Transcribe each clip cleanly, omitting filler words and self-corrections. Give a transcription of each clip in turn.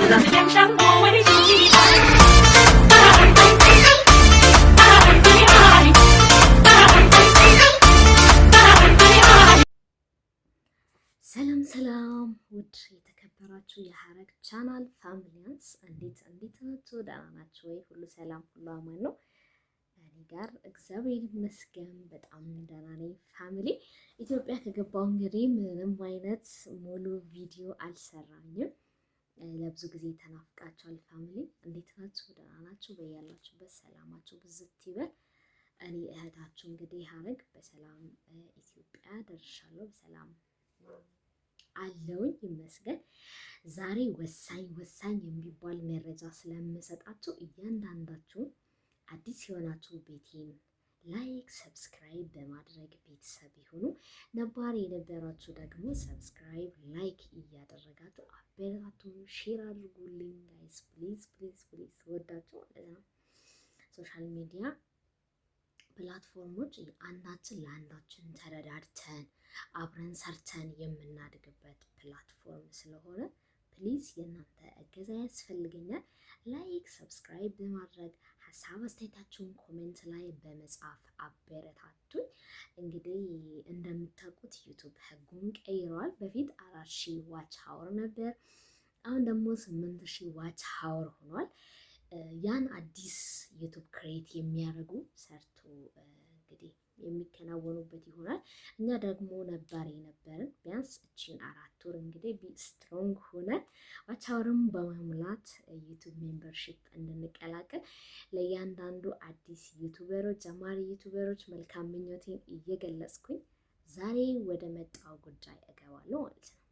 江山我为主一 ሰላም ሰላም፣ ውድ የተከበራችሁ የሀረግ ቻናል ፋሚሊያንስ እንዴት እንዴት ናችሁ? ደህና ናችሁ ወይ? ሁሉ ሰላም፣ ሁሉ አማን ነው። እኔ ጋር እግዚአብሔር ይመስገን በጣም ደህና ነኝ። Family ኢትዮጵያ ከገባሁ እንግዲህ ምንም አይነት ሙሉ ቪዲዮ አልሰራኝም። ለብዙ ጊዜ ተናፍቃችኋል። Family እንዴት ናችሁ? ደህና ናችሁ? በያላችሁበት ሰላማችሁ ብዝት ይበል። እኔ እህታችሁ እንግዲህ ሀረግ በሰላም ኢትዮጵያ ደርሻለሁ። በሰላም አለውኝ ይመስገን። ዛሬ ወሳኝ ወሳኝ የሚባል መረጃ ስለምሰጣችሁ እያንዳንዳችሁ አዲስ የሆናችሁ ቤቴን like፣ subscribe በማድረግ ቤተሰብ ይሁኑ። ነባር የነበራችሁ ደግሞ subscribe፣ like እያደረጋችሁ አበረታቱን፣ share አድርጉልኝ guys፣ please please please፣ ወዳችሁ ማለት ነው። Social media platform ኦች አንዳችን ለአንዳችን ተረዳድተን አብረን ሰርተን የምናድግበት platform ስለሆነ please የእናንተ እገዛ ያስፈልገኛል። Like subscribe በማድረግ ሀሳብ አስተያየታችሁን comment ላይ በመጻፍ አበረታቱኝ። እንግዲህ እንደምታውቁት YouTube ህጉን ቀይረዋል። በፊት 4000 watch hour ነበር፣ አሁን ደግሞ 8000 watch hour ሆኗል። ያን አዲስ YouTube create የሚያደርጉ ሰርቶ እንግዲህ የሚከናወኑበት ይሆናል። እኛ ደግሞ ነባር የነበርን ቢያንስ እቺን 4 ወር እንግዲህ be strong ሆነን watch hour ም በመሙላት YouTube membership እንድንቀላቀል ለእያንዳንዱ አዲስ YouTuber ኦች፣ ጀማሪ YouTuber ኦች መልካም ምኞቴን እየገለጽኩኝ ዛሬ ወደ መጣው ጉዳይ እገባለሁ ማለት ነው።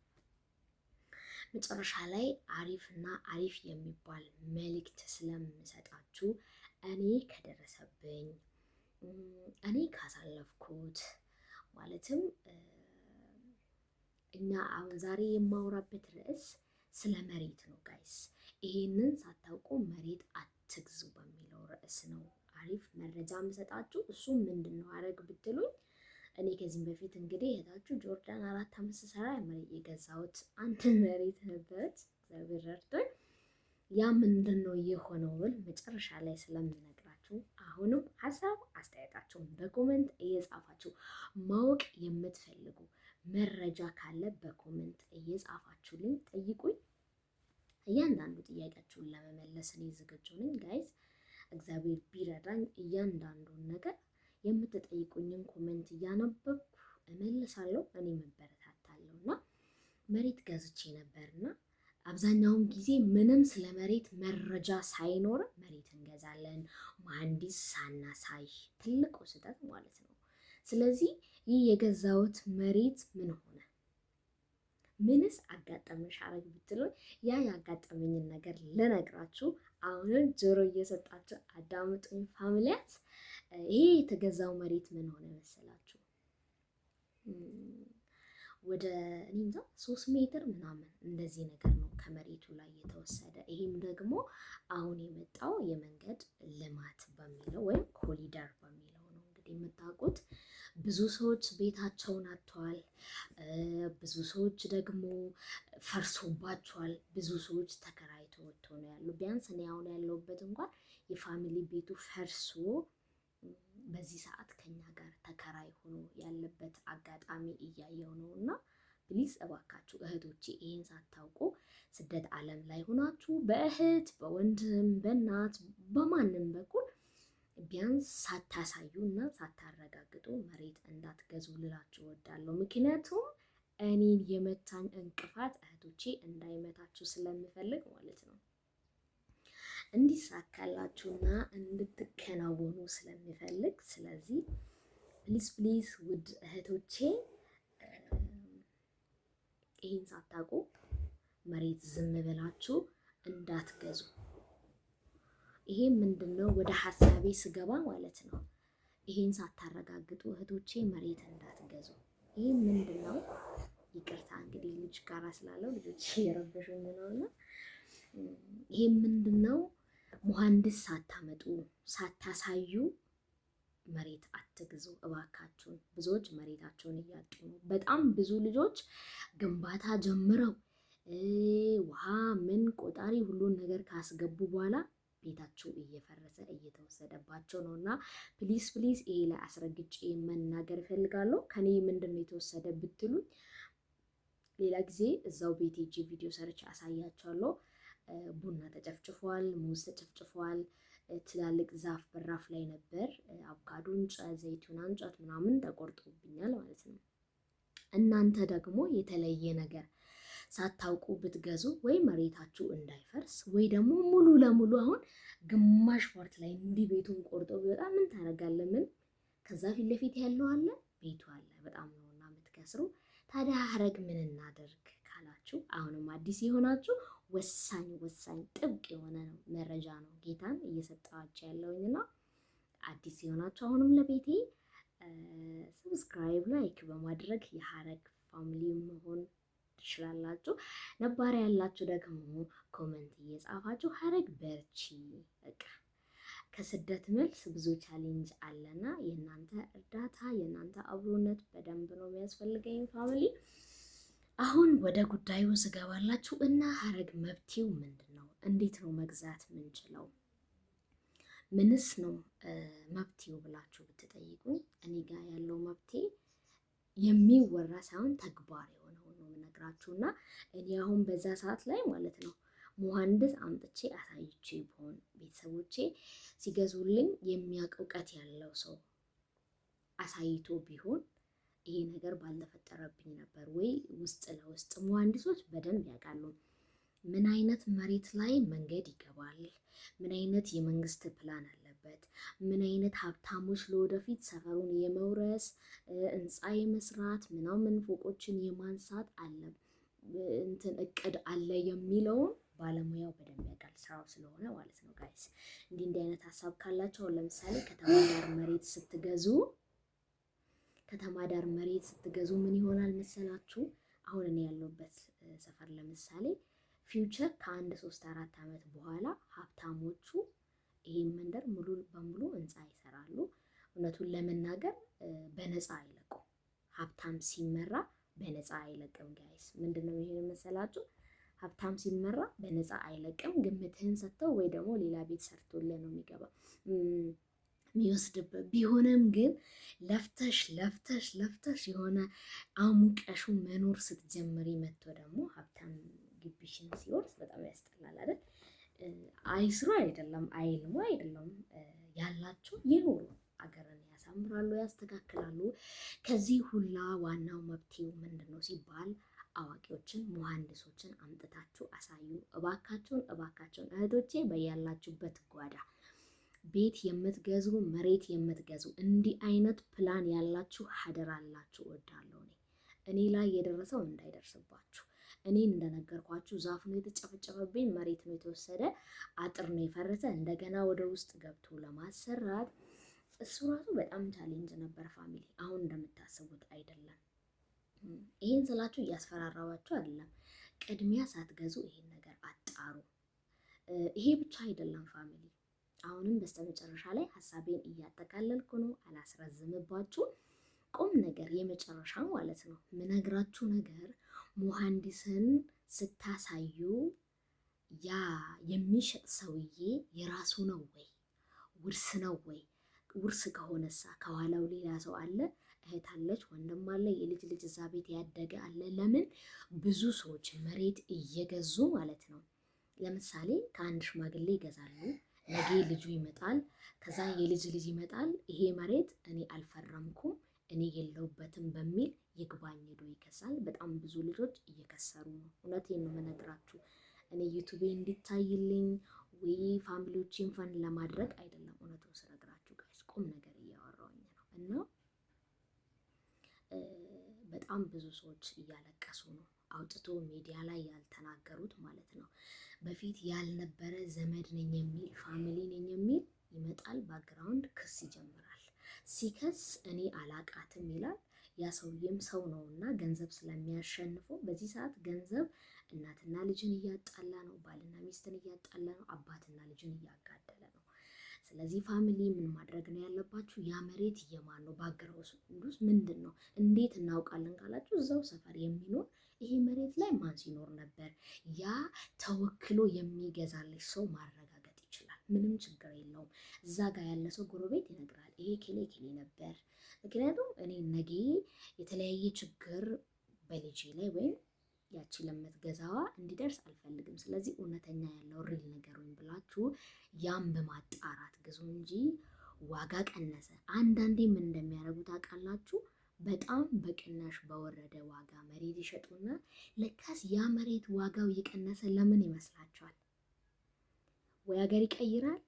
መጨረሻ ላይ አሪፍ እና አሪፍ የሚባል መልእክት ስለምሰጣችሁ እኔ ከደረሰብኝ፣ እኔ ካሳለፍኩት፣ ማለትም እኛ አሁን ዛሬ የማወራበት ርዕስ ስለ መሬት ነው guys። ይሄንን ሳታውቁ መሬት አትግዙ በሚለው ርዕስ ነው አሪፍ መረጃ የምሰጣችሁ። እሱም ምንድን ነው አረግ ብትሉኝ፣ እኔ ከዚህም በፊት እንግዲህ እህታችሁ ጆርዳን 4 አመት ስሰራ የገዛሁት አንድ መሬት ነበረች። እግዚአብሔር ረድቶኝ ያ ምንድን ነው የሆነው ብል መጨረሻ ላይ ስለምነግራችሁ አሁንም ሀሳብ አስተያየታችሁን በ comment እየጻፋችሁ፣ ማወቅ የምትፈልጉ መረጃ ካለ በ comment እየጻፋችሁልኝ ጠይቁኝ። እያንዳንዱ ጥያቄያችሁን ለመመለስ እኔ ዝግጁ ነኝ guys። እግዚአብሔር ቢረዳኝ እያንዳንዱን ነገር የምትጠይቁኝን comment እያነበብኩ እመልሳለሁ። እኔ መበረታታለሁ እና መሬት ገዝቼ ነበርና አብዛኛውን ጊዜ ምንም ስለ መሬት መረጃ ሳይኖር መሬት እንገዛለን፣ መሀንዲስ ሳናሳይ፣ ትልቁ ስህተት ማለት ነው። ስለዚህ ይህ የገዛሁት መሬት ምን ሆነ? ምንስ አጋጠመሽ አረግ ብትሉኝ ያ ያጋጠመኝን ነገር ልነግራችሁ አሁንም ጆሮ እየሰጣችሁ አዳምጡኝ ፋሚሊያት። ይሄ የተገዛው መሬት ምን ሆነ መሰላችሁ? ወደ እኔ እንጃ 3 ሜትር ምናምን እንደዚህ ነገር ነው ከመሬቱ ላይ የተወሰደ። ይሄም ደግሞ አሁን የመጣው የመንገድ ልማት በሚለው ወይም ኮሪደር በሚለው ነው። እንግዲህ የምታውቁት ብዙ ሰዎች ቤታቸውን አጥተዋል። ብዙ ሰዎች ደግሞ ፈርሶባቸዋል። ብዙ ሰዎች ተከራይተው ወጥተው ነው ያሉ። ቢያንስ እኔ አሁን ያለሁበት እንኳን የ family ቤቱ ፈርሶ በዚህ ሰዓት ከኛ ጋር ተከራይ ሆኖ ያለበት አጋጣሚ እያየው ነው። እና please እባካችሁ እህቶቼ ይህን ሳታውቁ ስደት ዓለም ላይ ሆናችሁ በእህት፣ በወንድም፣ በእናት፣ በማንም በኩል ቢያንስ ሳታሳዩ እና ሳታረጋግጡ መሬት እንዳትገዙ ልላችሁ እወዳለሁ። ምክንያቱም እኔን የመታኝ እንቅፋት እህቶቼ እንዳይመታችሁ ስለምፈልግ ማለት ነው። እንዲሳካላችሁና እንድትከናወኑ ስለምፈልግ፣ ስለዚህ please please ውድ እህቶቼ ይህን ሳታውቁ መሬት ዝም ብላችሁ እንዳትገዙ። ይሄ ምንድን ነው ወደ ሀሳቤ ስገባ ማለት ነው። ይሄን ሳታረጋግጡ እህቶቼ መሬት እንዳትገዙ። ይሄ ምንድን ነው? ይቅርታ እንግዲህ ልጅ ጋራ ስላለው ልጆች እየረበሹኝ ነው። እና ይሄ ምንድን ነው? መሀንዲስ ሳታመጡ ሳታሳዩ መሬት አትግዙ እባካችሁን። ብዙዎች መሬታቸውን እያጡ ነው። በጣም ብዙ ልጆች ግንባታ ጀምረው ውሃ ምን ቆጣሪ ሁሉን ነገር ካስገቡ በኋላ ቤታቸው እየፈረሰ እየተወሰደባቸው ነው። እና please please ይሄ ላይ አስረግጬ መናገር እፈልጋለሁ። ከኔ ምንድን ነው የተወሰደ ብትሉኝ ሌላ ጊዜ እዛው ቤት ሄጄ ቪዲዮ ሰርቼ አሳያቸዋለሁ። ቡና ተጨፍጭፏል፣ ሙዝ ተጨፍጭፏል። ትላልቅ ዛፍ በራፍ ላይ ነበር። አቮካዶ እንጨት፣ ዘይቱን እንጨት ምናምን ተቆርጦብኛል ማለት ነው። እናንተ ደግሞ የተለየ ነገር ሳታውቁ ብትገዙ ወይ መሬታችሁ እንዳይፈርስ ወይ ደግሞ ሙሉ ለሙሉ አሁን ግማሽ part ላይ እንዲህ ቤቱን ቆርጦ ቢወጣ ምን ታደርጋለህ? ምን ከዛ ፊት ለፊት ያለው አለ ቤቱ አለ። በጣም ነውና የምትከስሩ። ታዲያ ሀረግ ምን እናደርግ ካላችሁ አሁንም አዲስ የሆናችሁ ወሳኝ ወሳኝ ጥብቅ የሆነ ነው መረጃ ነው ጌታን እየሰጠኋቸው ያለውኝና አዲስ የሆናችሁ አሁንም ለቤቴ subscribe፣ like በማድረግ የሀረግ family መሆን ትችላላችሁ። ነባሪ ያላችሁ ደግሞ comment እየጻፋችሁ ሀረግ በርቺ፣ በቃ ከስደት መልስ ብዙ challenge አለና የእናንተ እርዳታ የእናንተ አብሮነት በደንብ ነው የሚያስፈልገኝ family። አሁን ወደ ጉዳዩ ስገባላችሁ እና ሀረግ መብቴው ምንድን ነው? እንዴት ነው መግዛት ምንችለው? ምንስ ነው መብቴው ብላችሁ ብትጠይቁኝ እኔ ጋር ያለው መብቴ የሚወራ ሳይሆን ተግባር የሆነውን ነው የምነግራችሁ። እና እኔ አሁን በዛ ሰዓት ላይ ማለት ነው መሀንዲስ አምጥቼ አሳይቼ ቢሆን ቤተሰቦቼ ሲገዙልኝ የሚያውቅ እውቀት ያለው ሰው አሳይቶ ቢሆን ይሄ ነገር ባልተፈጠረብኝ ነበር። ወይ ውስጥ ለውስጥ መሀንዲሶች በደንብ ያውቃሉ ምን አይነት መሬት ላይ መንገድ ይገባል፣ ምን አይነት የመንግስት ፕላን አለበት፣ ምን አይነት ሀብታሞች ለወደፊት ሰፈሩን የመውረስ ህንፃ የመስራት ምናምን ፎቆችን የማንሳት አለ እንትን እቅድ አለ የሚለውን ባለሙያው በደንብ ያውቃል፣ ስራው ስለሆነ ማለት ነው። Guys እንዲህ እንዲህ አይነት ሀሳብ ካላቸው አሁን ለምሳሌ ከተማ ዳር መሬት ስትገዙ ምን ይሆናል መሰላችሁ? አሁን እኔ ያለሁበት ሰፈር ለምሳሌ future ከአንድ 3-4 ዓመት በኋላ ሀብታሞቹ ይሄን መንደር ሙሉ በሙሉ ህንፃ ይሰራሉ። እውነቱን ለመናገር በነፃ አይለቁም። ሀብታም ሲመራ በነፃ አይለቅም። Guys ምንድነው ይሄን መሰላችሁ? ሀብታም ሲመራ በነፃ አይለቅም። ግምትህን ሰጥተው ወይ ደግሞ ሌላ ቤት ሰርቶልህ ነው የሚገባ የሚወስድበት። ቢሆንም ግን ለፍተሽ ለፍተሽ ለፍተሽ የሆነ አሙቀሹ መኖር ስትጀምሪ መጥቶ ደግሞ ሀብታም ግቢሽን ሲወርስ በጣም ያስጠላል አይደል? አይስሩ አይደለም፣ አይልሙ አይደለም፣ ያላቸው ይኖሩ፣ አገርን ያሳምራሉ፣ ያስተካክላሉ። ከዚህ ሁላ ዋናው መብቴው ምንድን ነው ሲባል አዋቂዎችን መሀንዲሶችን አምጥታችሁ አሳዩ። እባካችሁን እባካችሁን እህቶቼ በያላችሁበት ጓዳ ቤት የምትገዙ፣ መሬት የምትገዙ፣ እንዲህ አይነት ፕላን ያላችሁ ሀደራ አላችሁ እወዳለሁ። እኔ ላይ የደረሰው እንዳይደርስባችሁ። እኔ እንደነገርኳችሁ ዛፍ ነው የተጨፈጨፈብኝ፣ መሬት ነው የተወሰደ፣ አጥር ነው የፈረሰ። እንደገና ወደ ውስጥ ገብቶ ለማሰራት እሱ ራሱ በጣም challenge ነበር family። አሁን እንደምታስቡት አይደለም። ይሄን ስላችሁ እያስፈራራኋችሁ አይደለም። ቅድሚያ ሳትገዙ ይሄን ነገር አጣሩ። ይሄ ብቻ አይደለም family። አሁንም በስተመጨረሻ ላይ ሀሳቤን እያጠቃለልኩ ነው፣ አላስረዝምባችሁ። ቁም ነገር የመጨረሻ ማለት ነው ምነግራችሁ ነገር መሀንዲስን ስታሳዩ ያ የሚሸጥ ሰውዬ የራሱ ነው ወይ ውርስ ነው ወይ? ውርስ ከሆነሳ ከኋላው ሌላ ሰው አለ፣ እህት አለች፣ ወንድም አለ፣ የልጅ ልጅ እዛ ቤት ያደገ አለ። ለምን ብዙ ሰዎች መሬት እየገዙ ማለት ነው። ለምሳሌ ከአንድ ሽማግሌ ይገዛሉ። ነገ ልጁ ይመጣል፣ ከዛ የልጅ ልጅ ይመጣል። ይሄ መሬት እኔ አልፈረምኩም፣ እኔ የለሁበትም በሚል ይግባኝ ሄዶ ይከሳል። በጣም ብዙ ልጆች እየከሰሩ ነው። እውነቴን ነው የምነግራችሁ። እኔ ዩቱቤ እንዲታይልኝ ወይ family ዎቼን fun ለማድረግ አይደለም። እውነቱን ስነግራችሁ guys ቁም ነገር እያወራሁኝ ነው። እና በጣም ብዙ ሰዎች እያለቀሱ ነው። አውጥቶ ሚዲያ ላይ ያልተናገሩት ማለት ነው። በፊት ያልነበረ ዘመድ ነኝ የሚል፣ family ነኝ የሚል ይመጣል። Background ክስ ይጀምራል። ሲከስ እኔ አላቃትም ይላል። ያ ሰውዬም ሰው ነው እና ገንዘብ ስለሚያሸንፈው በዚህ ሰዓት ገንዘብ እናትና ልጅን እያጣላ ነው፣ ባልና ሚስትን እያጣላ ነው፣ አባትና ልጅን እያጋደለ ነው። ስለዚህ family ምን ማድረግ ነው ያለባችሁ? ያ መሬት የማን ነው? Background ኡስ ምንድን ነው? እንዴት እናውቃለን ካላችሁ እዛው ሰፈር የሚኖር ይሄ መሬት ላይ ማን ሲኖር ነበር፣ ያ ተወክሎ የሚገዛልሽ ሰው ማረጋገጥ ይችላል። ምንም ችግር የለውም። እዛ ጋር ያለ ሰው ጎረቤት ይነግራል። ይሄ ኬሌ ኬሌ ነበር። ምክንያቱም እኔ ነገ የተለያየ ችግር በልጄ ላይ ወይም ያቺ ለምትገዛዋ እንዲደርስ አልፈልግም። ስለዚህ እውነተኛ ያለው real ነገር ወይም ብላችሁ ያም በማጣራት ግዙ እንጂ ዋጋ ቀነሰ። አንዳንዴ ምን እንደሚያደርጉ ታውቃላችሁ? በጣም በቅናሽ በወረደ ዋጋ መሬት ይሸጡና ለካስ ያ መሬት ዋጋው እየቀነሰ ለምን ይመስላችኋል? ወይ ሀገር ይቀይራል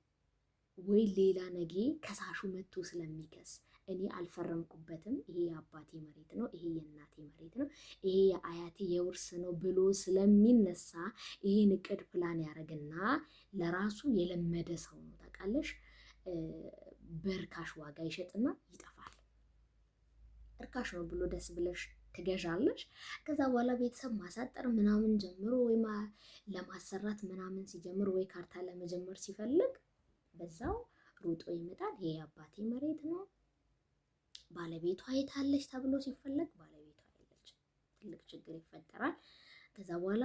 ወይ ሌላ ነጌ ከሳሹ መጥቶ ስለሚከስ እኔ አልፈረምኩበትም፣ ይሄ የአባቴ መሬት ነው፣ ይሄ የእናቴ መሬት ነው፣ ይሄ የአያቴ የውርስ ነው ብሎ ስለሚነሳ ይሄን እቅድ ፕላን ያደርግና ለራሱ የለመደ ሰው ነው ታውቃለሽ፣ በርካሽ ዋጋ ይሸጥና ይጠፋል። እርካሽ ነው ብሎ ደስ ብለሽ ትገዣለሽ። ከዛ በኋላ ቤተሰብ ማሳጠር ምናምን ጀምሮ ወይ ለማሰራት ምናምን ሲጀምር ወይ ካርታ ለመጀመር ሲፈልግ በዛው ሩጦ ይመጣል። ይሄ የአባቴ መሬት ነው፣ ባለቤቷ የታለች ተብሎ ሲፈለግ ባለቤቷ የለች። ትልቅ ችግር ይፈጠራል። ከዛ በኋላ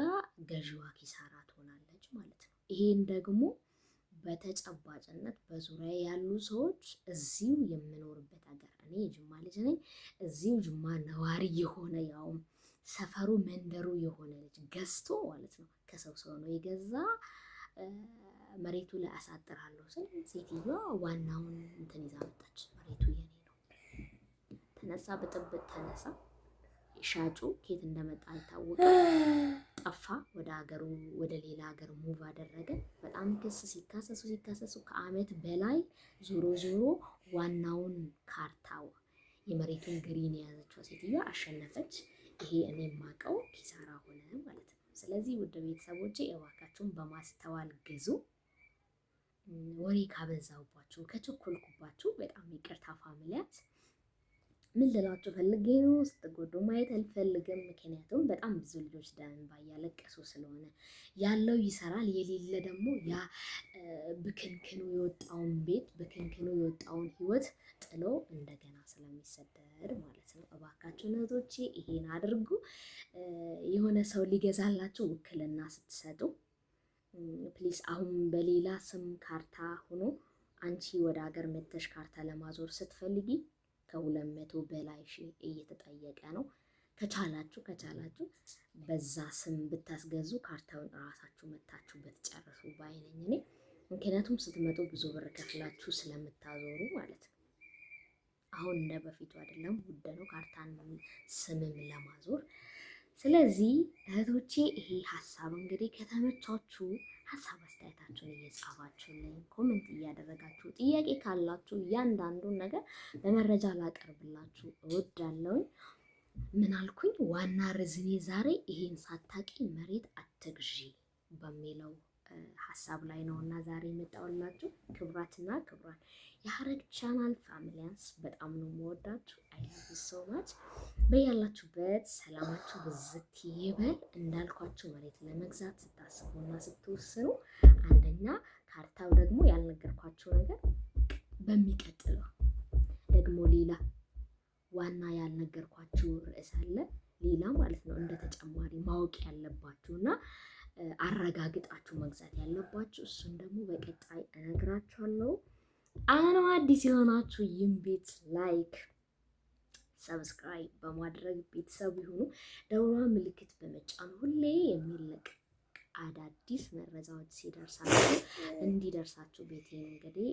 ገዢዋ ኪሳራ ትሆናለች ማለት ነው። ይሄን ደግሞ በተጨባጭነት በዙሪያ ያሉ ሰዎች እዚሁ የምኖርበት ሀገር እኔ የጅማ ልጅ ነኝ። እዚሁ ጅማ ነዋሪ የሆነ ያውም ሰፈሩ መንደሩ የሆነ ልጅ ገዝቶ ማለት ነው ከሰው ሰው ነው የገዛ መሬቱ ላይ አሳጥራለሁ ስል ሴትዮዋ ዋናውን እንትን ይዛ መጣች። መሬቱ የኔ ነው። ተነሳ፣ ብጥብጥ ተነሳ። ሻጩ ኬት እንደመጣ አይታወቅም፣ ጠፋ። ወደ ሀገሩ ወደ ሌላ ሀገር move አደረገ። በጣም ክስ ሲካሰሱ ሲካሰሱ ከአመት በላይ ዞሮ ዞሮ ዋናውን ካርታው የመሬቱን green የያዘችው ሴትዮዋ አሸነፈች። ይሄ እኔ የማውቀው ኪሳራ ሆነ ማለት ነው። ስለዚህ ውድ ቤተሰቦቼ እባካችሁን በማስተዋል ግዙ። ወሬ ካበዛውባችሁ ከቸኮልኩባችሁ በጣም ይቅርታ family ያት። ምን ልላችሁ ፈልጌ ነው፣ ስትጎዱ ማየት አልፈልግም። ምክንያቱም በጣም ብዙ ልጆች ደም እንባ እያለቀሱ ስለሆነ ያለው ይሰራል፣ የሌለ ደግሞ ያ ብክንክኑ የወጣውን ቤት ብክንክኑ የወጣውን ህይወት ጥሎ እንደገና ስለሚሰደድ ማለት ነው። እባካችሁ እህቶቼ ይሄን አድርጉ። የሆነ ሰው ሊገዛላችሁ ውክልና ስትሰጡ please፣ አሁን በሌላ ስም ካርታ ሆኖ አንቺ ወደ ሀገር መተሽ ካርታ ለማዞር ስትፈልጊ ከ200 በላይ ሺህ እየተጠየቀ ነው። ከቻላችሁ ከቻላችሁ በዛ ስም ብታስገዙ ካርታውን እራሳችሁ መታችሁ ብትጨርሱ ባይ ነኝ እኔ። ምክንያቱም ስትመጡ ብዙ ብር ከፍላችሁ ስለምታዞሩ ማለት ነው። አሁን እንደ በፊቱ አይደለም፣ ውድ ነው ካርታን ስምም ለማዞር። ስለዚህ እህቶቼ ይሄ ሀሳብ እንግዲህ ከተመቻችሁ ሀሳብ አስተያየታችሁን እየጻፋችሁልኝ comment እያደረጋችሁ ጥያቄ ካላችሁ እያንዳንዱን ነገር በመረጃ ላቀርብላችሁ እወዳለሁኝ። ምን አልኩኝ? ዋና ርዝኔ ዛሬ ይሄን ሳታቂ መሬት አትግዢ በሚለው ሀሳብ ላይ ነው እና ዛሬ የመጣሁላችሁ። ክቡራትና ክቡራን የሀረግ channel family ያንስ በጣም ነው የምወዳችሁ። I love you so much። በያላችሁበት ሰላማችሁ ብዝት ይበል። እንዳልኳችሁ መሬት ለመግዛት ስታስቡና ስትወስኑ አንደኛ ካርታው ደግሞ ያልነገርኳችሁ ነገር በሚቀጥለው ደግሞ ሌላ ዋና ያልነገርኳችሁ ርዕስ አለ ሌላ ማለት ነው እንደ ተጨማሪ ማወቅ ያለባችሁ እና አረጋግጣችሁ መግዛት ያለባችሁ እሱን ደግሞ በቀጣይ እነግራችኋለሁ። አሁንም አዲስ የሆናችሁ ይህን ቤት like፣ subscribe በማድረግ ቤተሰብ ይሁኑ። ደውሏን ምልክት በመጫን ሁሌ የሚለቅ አዳዲስ መረጃዎች ሲደርሳችሁ እንዲደርሳችሁ ቤቴን እንግዲህ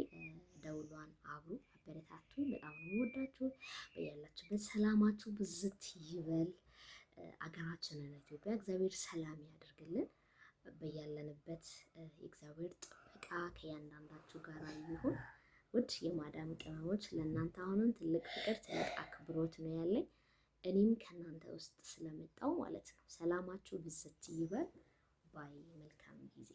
ደውሏን አብሩ፣ አበረታቱኝ። በጣም ነው የምወዳችሁ። በያላችሁበት ሰላማችሁ ብዝት ይበል። አገራችንን ኢትዮጵያ እግዚአብሔር ሰላም ያደርግልን። በያለንበት የእግዚአብሔር ጥበቃ ከእያንዳንዳችሁ ጋር ይሁን። ውድ የማዳም ቅመሞች ለእናንተ አሁንም ትልቅ ፍቅር፣ ትልቅ አክብሮት ነው ያለኝ። እኔም ከእናንተ ውስጥ ስለመጣው ማለት ነው። ሰላማችሁ ብዝት ይበል። Bye። መልካም ጊዜ።